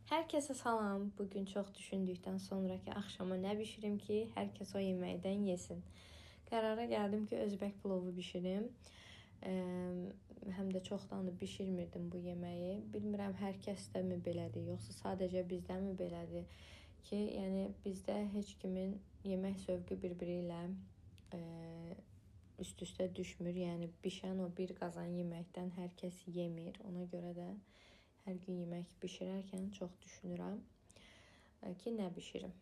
Hər kəsə salam. Bugün çox düşündükdən sonraki axşama nə bişirim ki, hər kəs o yeməkdən yesin. Qərara gəldim ki, özbək plovu bişirim. Həm də çoxdandır bişirmirdim bu yeməyi. Bilmirəm hər kəsdə mi belədir, yoxsa sadəcə bizdə mi belədir ki, yəni bizdə heç kimin yemək zövqü bir-biri ilə üst-üstə düşmür. Yəni bişən o bir qazan yeməkdən hər kəs yemir. Ona görə də hər gün yemək bişirərkən çox düşünürəm ki, nə bişirim.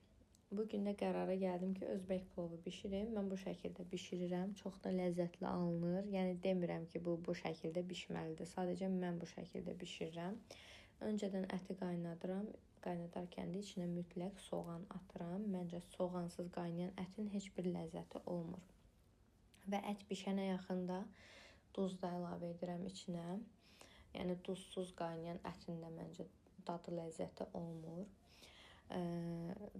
Bu gün də qərara gəldim ki, özbək plovu bişirim. Mən bu şəkildə bişirirəm. Çox da ləzzətli alınır. Yəni demirəm ki, bu şəkildə bişməlidir. Sadəcə mən bu şəkildə bişirirəm. Öncədən əti qaynadıram. Qaynadarkən də içinə mütləq soğan atıram. Məncə soğansız qaynayan ətin heç bir ləzzəti olmur. Və ət bişənə yaxın da duz da əlavə edirəm içinə. Yəni duzsuz qaynayan ətin də məncə dadı, ləzzəti olmur.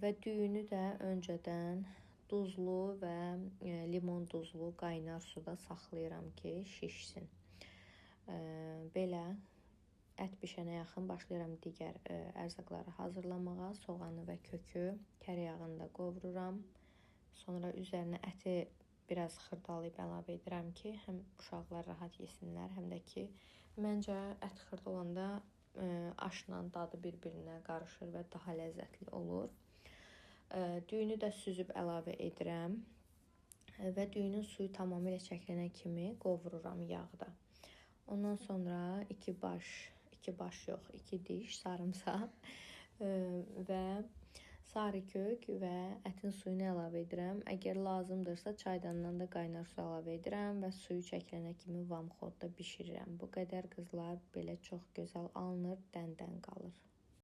Və düyünü də öncədən duzlu və limon duzlu qaynar suda saxlayıram ki, şişsin. Belə ət bişənə yaxın başlayıram digər ərzaqları hazırlamağa. Soğanı və kökü kər yağında qovururam. Sonra üzərinə əti biraz xırdalayıb əlavə edirəm ki, həm uşaqlar rahat yesinlər, həm də ki, məncə ət xırda olanda aşla dadı bir-birinə qarışır və daha ləzzətli olur. Düyünü də süzüb əlavə edirəm və düyünün suyu tamamilə çəkilənə kimi qovururam yağda. Ondan sonra iki diş sarımsaq və sarı kök və ətin suyunu əlavə edirəm. Əgər lazımdırsa çaydandan da qaynar su əlavə edirəm və suyu çəkilənə kimi vamxodda bişirirəm. Bu qədər qızlar, belə çox gözəl alınır, dən-dən qalır.